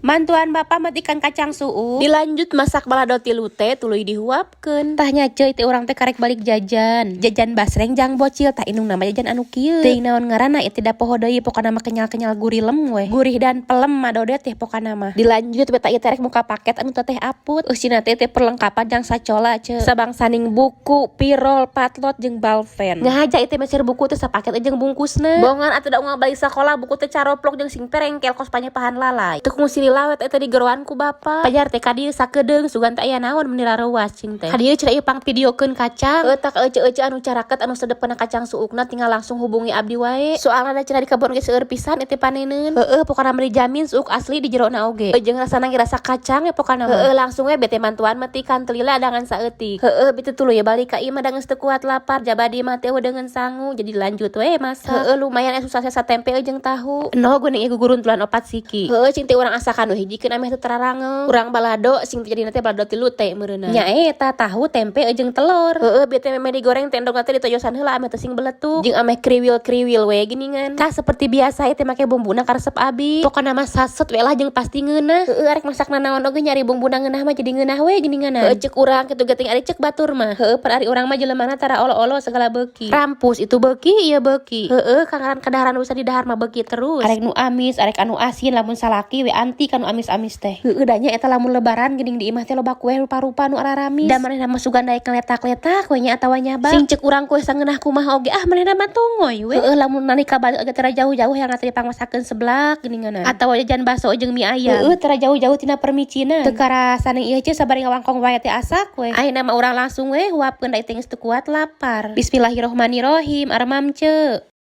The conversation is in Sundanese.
Mantuan bapak matikan kacang suuk. Dilanjut masak balado tilu teh, tuluy dihuapkeun. Tah nya, ceuy, teh urang teh karek balik jajan. Jajan basreng jang bocil, tah indungna mah jajan anu kieu. Teuing naon ngaranna ieu, tidak poho deui, pokona mah kenyal-kenyal gurih lem we. Gurih dan pelem madodet teh pokona mah. Dilanjut beta ieu teh rek muka paket anu Teteh Aput. Eusina teh teh perlengkapan jang sacola, ceu. Sabangsaning buku, pirol, patlot jeung balpen. Ngahaja ieu teh meser buku teh sapaket jeung bungkusna. Bongan atuh, da unggal balik sakola buku teh caroplok jeung sing perengkel kos panyepahan lalay. Teu kungsi lawet eta digeroan ku bapak. Pajar teh ka dieu sakedeung, sugan teh aya naon meni raruas cing teh. Ka dieu cenah ieu pang videokeun kacang. Heuh, tah ece-ece anu caraket anu sedepna kacang suukna, tinggal langsung hubungi abdi wae. Soalna da cenah di kebon ge seueur pisan ieu teh paneneun. Heueuh, pokona mah dijamin suuk asli di jerona oge. Jeung rasana ge rasa kacang ya pokona mah. Heueuh, langsung we bete mantuan metikan telila adangan saeutik. Heueuh, bitu tuluy balik ka imah da geus teu kuat lapar, jaba di mah teh dengan sangu, jadi lanjut we masak. Heueuh, lumayan susah sesa tempe jeung tahu. No geuning ieu guguruntulan opat siki. Heueuh, cing teh urang asakan we hijikeun ameh teu tararangeung. Urang balado sing teu jadina teh balado tilu teh meureunna. Nya eta tahu, tempe jeung telur. Heueuh, bieu teh memeh digoreng teh endogna teh ditojosan heula ameh teu sing beletuk. Jeung ameh kriwil-kriwil we geuningan. Tah, seperti biasa ieu teh make bumbuna karesep abi. Pokona mah saset we lah jeung pasti ngeunah. Heueuh, arek masak nanaon oge nyari bumbuna ngeunah mah jadi ngeunah we geuningan. Heueuh, ceuk urang kitu geuting, ari ceuk batur mah. Heueuh, pan ari urang mah jelemana tara olo-olo, segala beuki. Rampus itu beuki, ieu beuki. Heueuh, kangaran kadaharan bisa didahar mah beuki terus. Arek nu amis, arek anu asin, lamun salaki we anti kanu amis-amis teh. Heueuh, da nya eta lamun lebaran geuning di imah teh loba kue rupa-rupa nu araramis. Da manehna mah sugan daek ngeletak-letak we nya atawa nyabak. Sing ceuk urang kue sangeunah kumaha oge, ah, manehna mah tongoy we. Heueuh, lamun nalika balik oge tara jauh-jauh yang teh dipangmasakeun seblak geuningan. Atawa jajan bakso jeung mie ayam. Heueuh, tara jauh-jauh tina permicina. Teu karasa ning ieu, ceu, sabari ngawangkong wae teh asak we. Ayeuna mah urang langsung we huapkeun, da teh geus teu kuat lapar. Bismillahirrohmanirrohim, aremam, ceu.